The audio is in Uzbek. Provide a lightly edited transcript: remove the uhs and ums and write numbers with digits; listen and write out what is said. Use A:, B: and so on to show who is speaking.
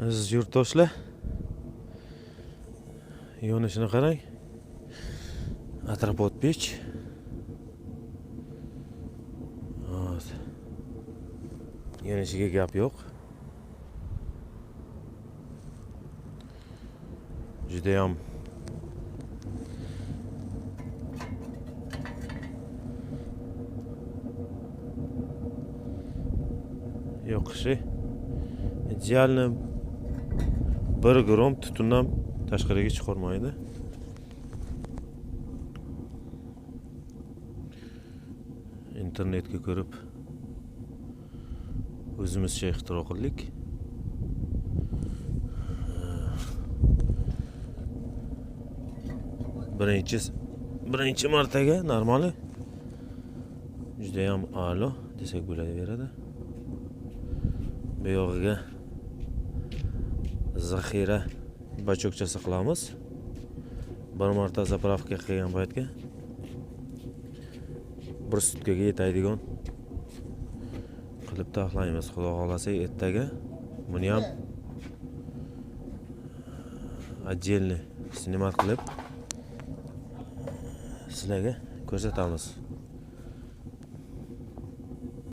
A: Aziz yurtdoshlar, yonishini qarang. Atrapot pech. Hop. Yonishiga gap yo'q. Judayam yoqishi идеально, bir grom tutun ham tashqariga chiqarmaydi. Internetga ko'rib o'zimizcha ixtiro qildik. Birinchi martaga normal, judayam a'lo desak bo'laveradi. Bu yog'iga zaxira bachokchasi qilamiz. Bir marta заправка qilgan paytga bir sutkaga yetadigan qilib taxlaymiz. Xudo xohlasa, ertaga buni ham отдельный снимать qilib sizlarga ko'rsatamiz.